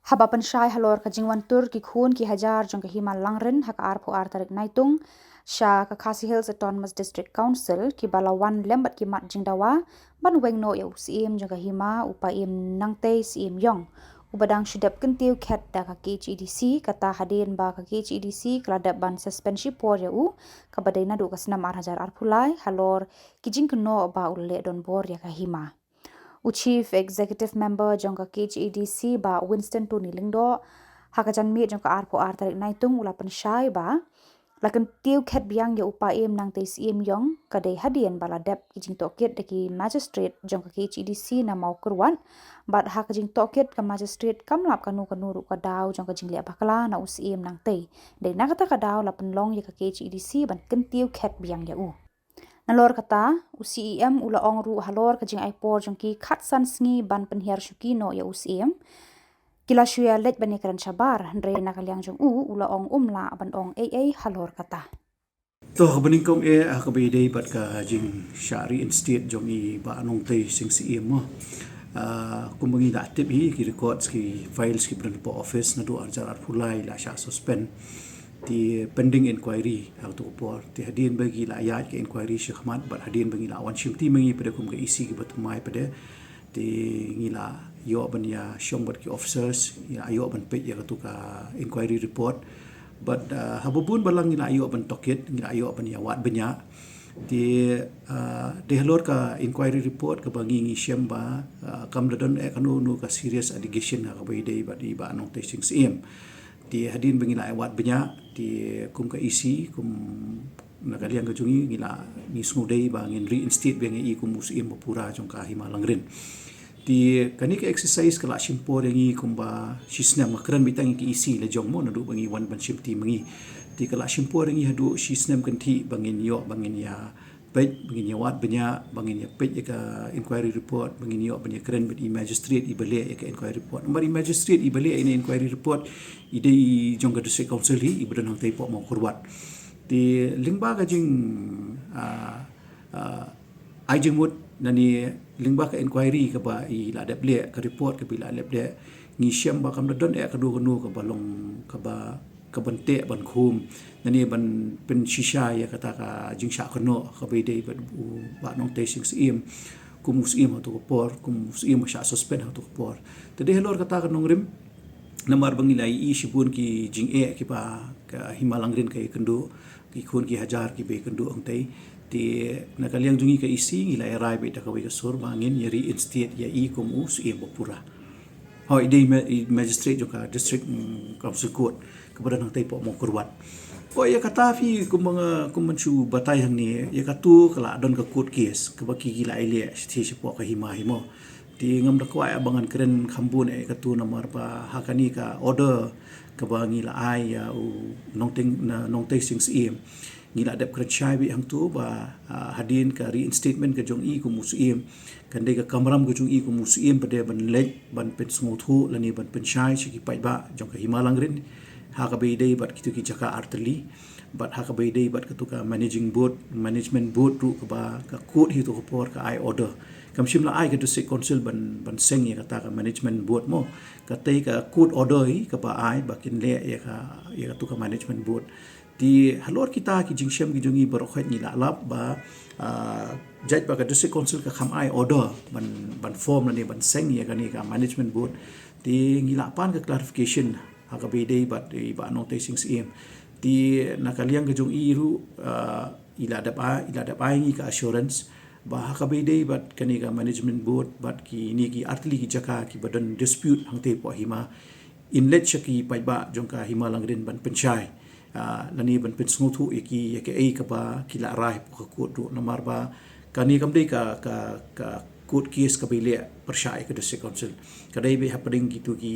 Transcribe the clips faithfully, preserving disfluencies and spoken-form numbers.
Haba pynshai halor ka jingwan tur ki khun ki hajar jong ka Hima Langrin ha ka arphew ar tarik Naitung sha ka Khasi Hills Autonomous District Council, kiba la wan lem bad ki mat jingdawa ban weng noh ïa u Syiem jong ka Hima, u Paiem Nangtei Syiem Ïong, uba dang shu dep kyntiew khet da ka KHADC, kata hadien ba ka KHADC ka la dep ban suspend shipor ïa u, kaba dei naduh ka snem ar hajar arphew lai, halor ki jingkynnoh ba u la leh donbor ïa ka Hima. U Chief Executive Member jong ka KHADC, Bah Winston Tony Lyngdoh, ha ka janmiet jong ka arphew ar tarik Naitung u la pynshai ba la kyntiew khet biang ïa u Paiem Nangtei Syiem Ïong, ka dei hadien ba la dep ki jingtohkit da ki magistrate jong ka KHADC na Mawkyrwat, bad ha ka jingtohkit ka magistrate kam lap kano kano ruh ka daw jong ka jingleh bakla na u Syiem Nangtei. Dei na kata ka daw la pynlong ïa ka KHADC ban kyntiew khet biang ïa u. Nalor kata, u Syiem u la ong ruh halor ka jingai por jong ki khatsan sngi ban pynhiar shuki noh ïa u Syiem, ki la shu ïa leit ban ïakren shabar, hynrei na ka liang jong u u la ong um lah ban ong ei ei halor kata. To, ha kaba nyngkong eh, ha kaba ïadei bad ka jingshah reinstate jong i Bah Nongtei Sing Syiem mo. Ah, kumba ngi la tip hi, ki records, ki files kiba don hapoh office naduh ar hajar arphew lai la shah suspend. Te pending inquiry ha kato ka por. Te hadien ba ngi la ïaid ka inquiry shakhmat bad hadien ba ngi la wan shimti ma ngi pat de kum ka EC kiba thymmai pat de, te ngi la ïoh ban ïashong bad ki officers, ngi la ïoh ban peit ïa kato ka inquiry report. Bad, ah, haba bun balang ngi la ïoh ban tohkit, ngi la ïoh ban ïawad bniah. Te, ah, dei halor ka inquiry report kaba ngi, ngi shem ba, ah, kam da don eh kano kano ka serious allegation ha kaba ïadei bad i Bah Nongtei Sing Syiem. Te hadien ba ngi la ïawad bniah, te kum ka EC, kum na ka liang ka jong ngi, ngi la, ngi sngewdei ba ngin reinstate biang ïa i kum u Syiem bapura jong ka Hima Langrin. Te kane ka exercise ka la shim por ïa ngi kumba shisnem, nga kren beit tang ïa ka EC la jong mo, naduh ba ngi wan ban shimti ma ngi. Te ka la shim por ïa ngi haduh shisnem kynthih ba ngin ïoh, ba ngin ïa peit, ba ngin ïawad bniah, ba ngin ïa peit ïa ka inquiry report, ba ngin ïoh ban ïakren bad i magistrate iba leh ïa ka inquiry report. Namar i magistrate iba leh ïa ka inquiry report i dei i jong ka District Council hi, iba don hangtei hapoh Mawkyrwat. Te lyngba ka jing, ah, ah, ai jingmut, lane lyngba ka inquiry kaba i la dep leh, ka report kaba i la dep leh, ngi shem ba kam da don eh kano kano kaba long, kaba, kaban teh ban khum, lane ban pynshisha ïa kata ka jingshah kynnoh kaba ïadei bad u Bah Nongtei Sing Syiem, kum u Syiem ha kato ka por, kum u Syiem ba shah suspend ha kato ka por. Te dei halor kata ka nongrim, namar ba ngi la ïohi shibun ki jingeh kiba ka Hima Langrin ka ïakynduh, ki khun ki hajar kiba ïakynduh hangtei. Te na ka liang jong ngi ka EC ngi la ïa rai beit da kawei ka sur ba ngin ïa reinstate ïa i kum u Syiem bapura. Hooid, i dei ma-, i magistrate jong ka District, mm, Council Court kaba don hangtei hapoh Mawkyrwat. Hooid, ïa kata phi, kumba nga, kumba nga shu batai hangne, ïa kato ka la don ka court case kaba ki, ki la ïa leh shathie shapoh ka Hima hi mo. Te ngam da kwah ba ngan kren kham bun eh ïa kato namar ba ha kane ka order kaba ngi la ai ïa u Nongtei, na Nongtei Sing Syiem, ngi la dep kren shai beit hangto ba, ah, hadien ka reinstatement ka jong i kum u Syiem, kan dei ka kamram ka jong i kum u Syiem pat de ban leit ban pynsngewthuh lane ban pynshai sha ki paidbah jong ka Hima Langrin ha kaba ïadei bad kito ki jaka artylli. Bad ha kaba ïadei bad kato ka managing board, management board ruh kaba ka court hi kato ka por ka ai order. Kam shym la ai ka District Council ban, ban seng ïa kata ka management board mo. Katei ka court order hi kaba ai ba kin leh ïa ka, ïa kato ka management board. Te halor kita ki jingshem ki jong ngi baroh khoit ngi la lap ba, ah, jait ba ka District Council ka kham ai order ban, ban form lane ban seng ïa kane ka management board. Te ngi la pan ka clarification ha kaba ïadei bad i Bah Nongtei Sing Syiem. Te na ka liang ka jong i ruh, ah, i la dep ai, i la dep ai ngi ka assurance ba ha kaba ïadei bad kane ka management board bad kine ki artylli ki jaka kiba don dispute hangtei hapoh Hima, in leit sha ki paidbah jong ka Hima Langrin ban pynshai, ah, lane ban pynsngewthuh ïa ki, ïa kaei kaba ki la rai hapoh ka court ruh namar ba kane kam dei ka, ka, ka court case kaba i leh pyrshah ïa ka District Council. Ka dei beit hapdeng kito ki,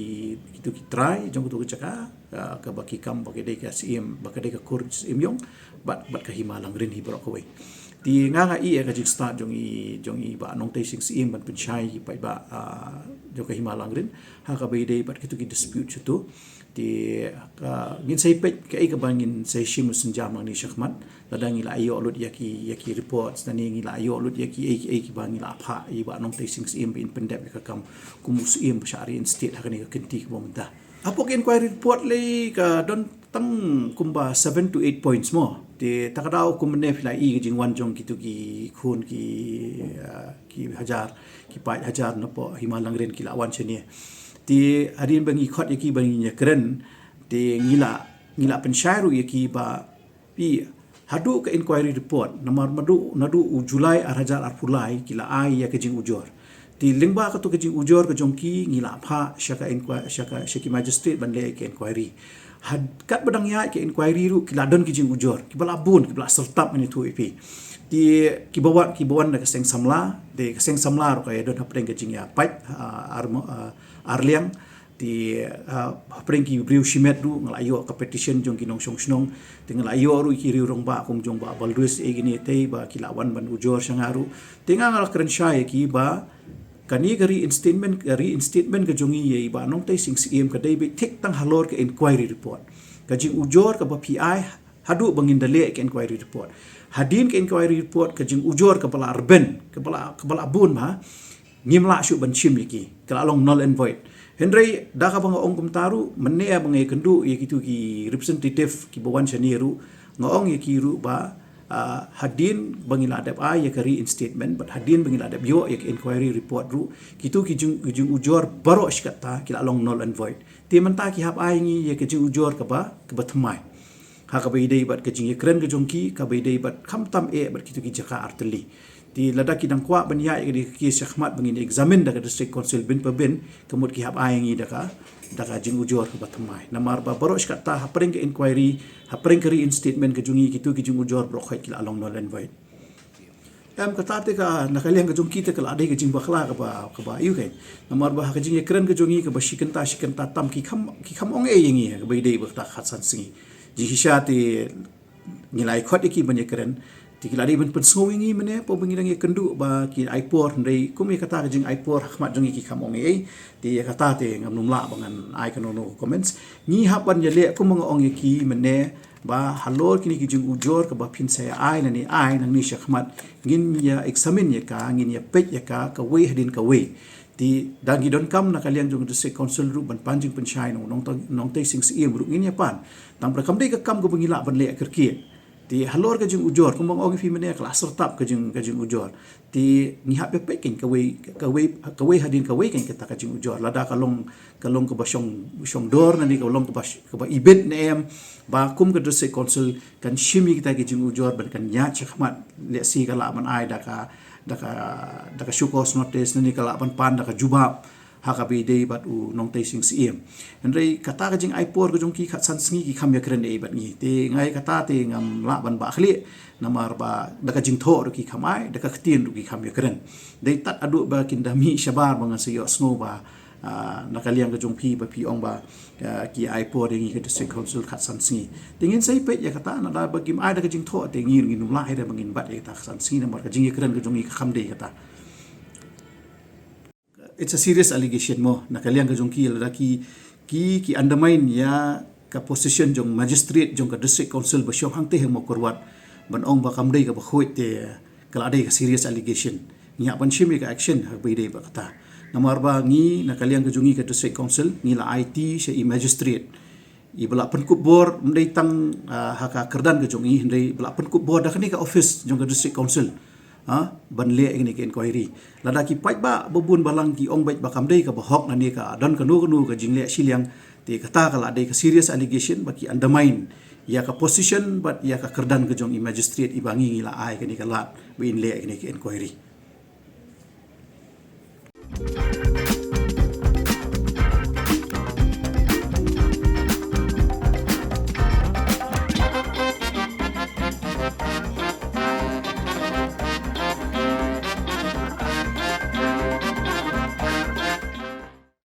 kito ki trai jong kato ka jaka, ah, kaba ki kam ba ka dei ka Syiem, ba ka dei ka kur Syiem Ïong bad, bad ka Hima Langrin hi baroh kawei. Te nga nga ïohi ïa ka jingstad jong i, jong i Bah Nongtei Sing Syiem ban pynshai ïa ki paidbah, ah, jong ka Hima Langrin ha kaba ïadei bad kito ki dispute sha to. Te ka, ngin sa ïa peit kaei kaba ngin sa ïa shim u sienjam nangne shakhmat. Lada ngi la ïoh lut ïa ki, ïa ki reports, lane ngi la ïoh lut ïa kiei kiei kiba ngi la phah ïa i Bah Nongtei Sing Syiem ba in pyndep ïa ka kam kum u Syiem ba shah reinstate ha kane ka kynti kaba mynta. Hapoh ka inquiry report lei ka don tang kumba seven to eight points mo. Te ta ka daw kum mynne phi la ïohi ka jingwan jong kito ki khun ki, ah, ki hajar, ki paid hajar napoh Hima Langrin ki la wan shane. Te hadien ba ngi khot ïa ki ba ngin ïakren, te ngi la, ngi la pynshai ruh ïa ki ba, phi, haduh ka inquiry report, namar naduh, naduh u July ar hajar arphew lai ki la ai ïa ka jingujor. Te lyngba kato ka jingujor ka jong ki ngi la phah sha ka inqui-, sha ka, sha ki magistrate ban leh ka inquiry. Had, katba dang ïaid ka inquiry ruh ki la don ki jingujor kiba la bun, kiba la syrtap, ngan ïathuh ïa phi. Te kiba wan, kiba wan na ka seng samla, te ka seng samla ruh ka ïadon hapdeng ka jingïapait, ah, ar, ah, ar liang. Te, ah, hapdeng ki briew shimet ruh nga la ïoh ka petition jong ki nongshong shnong. Te nga la ïoh ruh ki riew rangbah kum jong Bah Baldwis, eh, kine te ba ki la wan ban ujor sha nga ruh. Te nga nga la kren shai ïa ki ba kane ka reinstatement, ka reinstatement ka jong i ïa i Bah Nongtei Sing Syiem ka dei beit thik tang halor ka inquiry report. Ka jingujor kaba phi ai haduh ba ngin da leh ka inquiry report. Hadien ka inquiry report ka jingujor kaba la rben, kaba la, kaba la bun ba ngim lah shuh ban shim ïa ki, ka la long null and void. Hynrei da kaba nga ong kumta ruh, mynne ba nga ïakynduh ïa kito ki representative kiba wan shane ruh, nga ong ïa ki ruh ba, ah, hadien ba ngi la dep ai ïa ka reinstatement, bad hadien ba ngi la dep ïoh ïa ka inquiry report ruh, kito ki jing, ki jingujor baroh shi katta ki la long null and void. Te mynta ki hap ai ngi ïa ka jingujor kaba, kaba thymmai ha kaba ïadei bad ka jingïakren ka jong ki, kaba ïadei bad khamtam eh bad kito ki jaka artylli. Te lada ki dang kwah ban ïaid ïa kane ka case shakhmat ba ngin examine da ka District Council bin pa bin, ka mut ki hap ai ngi da ka, da ka jingujor kaba thymmai. Namar ba baroh shi katta hapdeng ka inquiry, hapdeng ka reinstatement ka jong ngi, kito ki jingujor baroh khoit ki la long null and void. Em, kata te ka, na ka liang ka jong ki te ka la dei ka jingbakla kaba, kaba aiu kein. Namar ba ha ka jingïakren ka jong ngi kaba shi kynta, shi kynta tam ki kham, ki kham ong ei ïa ngi ha kaba ïadei bad kata ka khatsan sngi. Jingshisha te ngi la ïa khot ïa ki ban ïakren, te ki la dei ban pynsngew ïa ngi mynne, hapoh ba ngi dang ïakynduh ba kin ai por, hynrei kum ïa kata ka jingai por ha khmat jong ngi ki kham ong ei ei, te ïa kata te ngam nym lah ba ngan ai kano kano ka comments. Ngi hap ban ïaleh kum ba nga ong ïa ki mynne, ba halor kine ki jingujor kaba phin sa ïa ai lane ai nangne shakhmat, ngin ïa examine ïa ka, ngin ïa peit ïa ka kawei hadien kawei. Te da ngi donkam na ka liang jong ka District Council ruh ban pan jingpynshai na u Nongtei, Nongtei Sing Syiem ruh ngin ïa pan. Tang ba kam dei ka kam kaba ngi lah ban leh kyrkieh. Te halor ka jingujor, kumba nga ong ïa phi mynne, ka la syrtap ka jing, ka jingujor. Te ngi hap ïa peit kein kawei, kawei, kawei hadien kawei kein kata ka jingujor. Lada ka long, ka long kaba shong, shong dor, lane ka long kaba sh-, kaba ibit ne em, ba kum ka District Council kan shim ïa kita ki jingujor ban kan ïaid shakhmat, lehse ka lah ban ai da ka, da ka, da ka show cause notice, lane ka lah ban pan da ka jubab ha kaba ïadei bad u Nongtei Sing Syiem. Hynrei kata ka jingai por ka jong ki khatsan sngi ki kham ïakren ei bad ngi. Te nga ïa kata te ngam lah ban bah khlieh, namar ba da ka jingthoh ruh ki kham ai, da ka ktien ruh ki kham ïakren. Dei tad haduh ba kin da mih shabar ba ngan sa ïohsngew ba, ah, na ka liang ka jong phi ba phi ong ba, ah, ki ai por ïa ngi ka District Council khatsan sngi. Te ngin sa ïa peit ïa kata, lada ba kim ai da ka jingthoh te ngi ruh ngin ym lah hi ruh ba ngin bat ïa kata khatsan sngi, namar ka jingïakren ka jong ngi ka kham dei kata. It's a serious allegation mo, na ka liang ka jong ki, lada ki, ki, ki undermine ïa ka position jong magistrate jong ka District Council ba shong hangtei ha Mawkyrwat ban ong ba kam dei kaba khuid, te ka la dei ka serious allegation. Ngi hap ban shim ïa ka action ha kaba ïadei bad kata. Namar ba ngi na ka liang ka jong ngi ka District Council ngi la aiti sha i magistrate. I ba la pynkup bor ym dei tang, ah, ha ka kyrdan ka jong i, hynrei ba la pynkup bor da kane ka office jong ka District Council, ah, ban leh ïa kane ka inquiry. Lada ki paidbah ba bun balang ki ong beit ba kam dei kaba hok lane ka don kano kano ka jingleh shiliang, te kata ka la dei ka serious allegation ba ki undermine ïa ka position bad ïa ka kyrdan ka jong i magistrate i ba ngi ngi la ai kane ka lad ba in leh ïa kane ka inquiry.